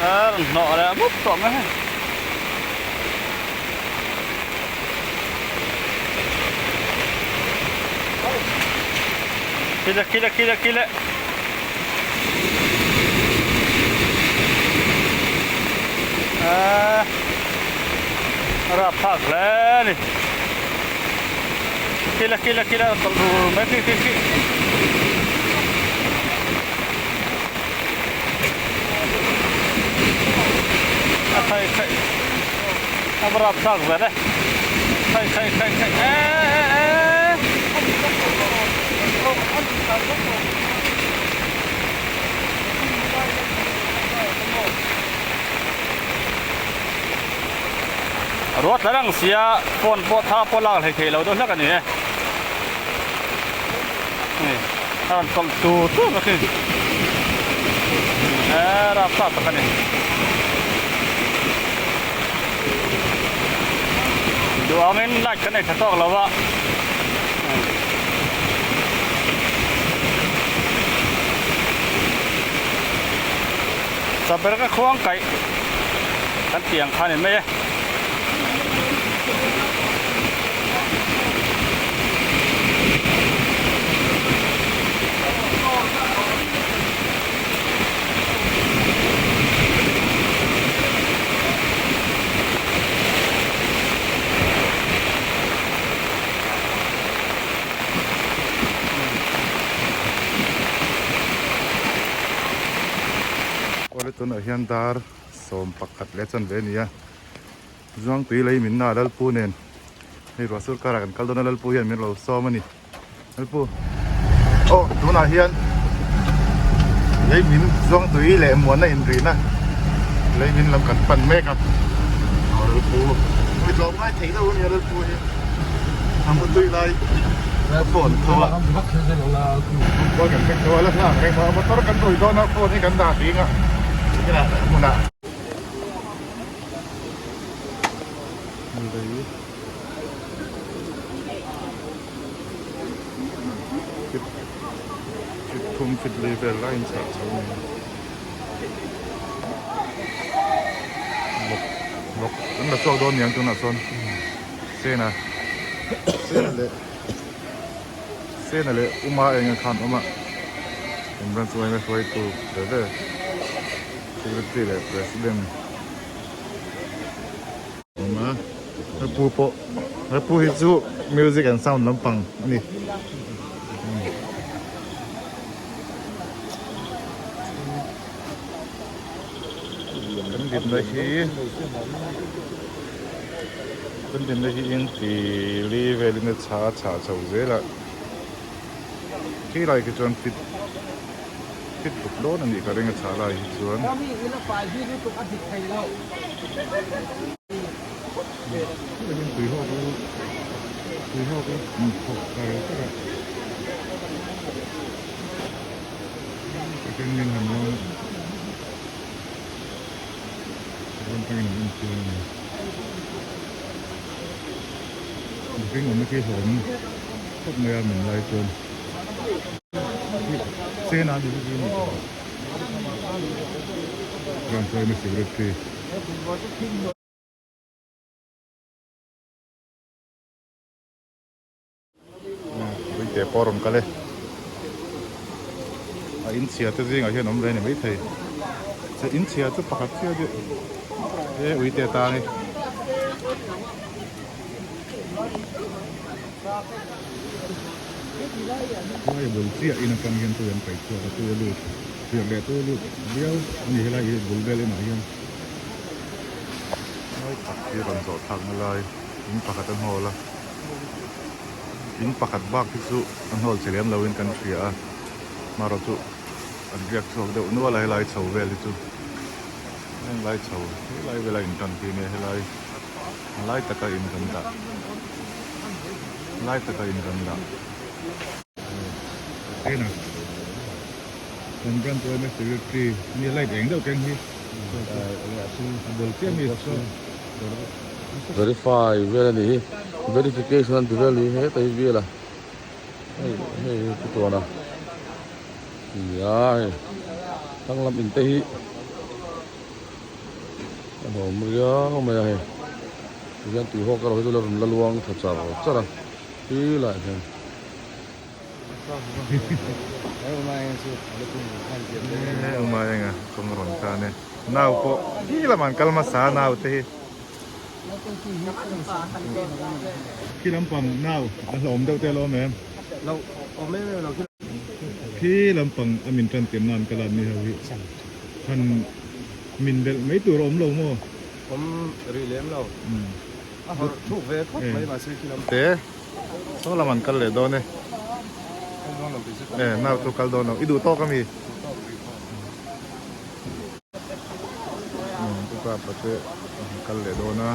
A rawn hnawh leh mup tawh mai hei. Kile kile kile kile. A rap phak hle a ni. Kile kile kile a tawlh ru mai khi khi khi. A khai khai a va rap thlak ve le khai khai khai khai e e e Ruat la rang sia phone pawh tha pawh lak hlei thei lo deuh hlek a ni e. A rawn tawlh tur tur mai khi e rapthlak tak a ni. Duh angin light kan nei tha tawk lo a. Chaper ka khuang kaih kan tih ang kha a ni mai e. Awle tunah hian dar 11 leh chanve a ni a. Zuangtui lei min na Lalpu nen hei ruah sur karah kan kal dawn a Lalpu hian min lo sawm a ni. Lalpu aw tunah hian lei min Zuangtui leh muanna inrihna lei min lam kan pan mek a. Aw Lalpu mi tlawm ngai thei deuh a nia Lalpu hi a mutui lai a phone tho a. Phone kan thleng tho a la nghak reng a motor kan rui dawn a phone hi kan dah ding a kinah hmunah. Fit thum fit li vel lai in chhah chho a ni bawk bawk an la chhuak dawn niang tunah chuan sena sena leh sena leh uma eng a khan awm a imran chu a hruaitu ve ve secretary leh president. Awm a pu pawh he pu hi chu music and sound lampang a ni kan dinna hi kan dinna hi eng ti li velin a chha a chhah chho zel a khi lai khi chuan fit Fit ruk dawn a nih ka ring a chhah lai hi chuan. Tui hawk a tui hawk a thawk kar kar a second min han lawn a rawn tangin an entir a ni mihring awmna khi hlawm khawp mai a min lai chuan. Sena ni hi ni Ram Prime Secretary Uite pawh a rawn kal e a in chhia te zingah hian awm ve a ni maithei che in chhia chu pakhat chiah deuh e uite tang e. Lai bul chiah in atang hian tui an paih chhuak a tui a lut chhiar leh tui a lut viau a ni helai hi bul vel inah hian mawi tak hi rawn zawh thlak na lai in pakhat a hnawl a in pakhat bak hi chu a hnawl che lem lo in kan hria a marawh chu an riak chhuak deuh nual a helai chho vel hi chu heng lai chho helai vela in tan khi nia helai a lai taka in kan dah lai taka in kan dah ena kan brand pawh ema secretary ani light eng deuh keng hi a bul chiah mi Verify vel a ni hi verification an ti vel ni hi heta hi vel a hei hei hi chu tawn a nia hei thlang lam in te hi. hlawm riau mai a hei tihian tuihawk erawh hi chu la rawn la luang tha char char a ti laiah hian. Uma enga kawng rawn tan e nau pawh khi lamah an kal hmasa a nau te hi khi lampang nau a hlawm deuh te a lo awm em khi lampang a min tan tir nan kal a ni ho hi han min belh mai tur a awm lo maw awm rih lem lo a hawrh thuk ve khawp mai mahse khi lam te saw lam an kal leh dawn e e nau chu kal dawn lo i duh tawk ami upa pate an kal leh dawn a.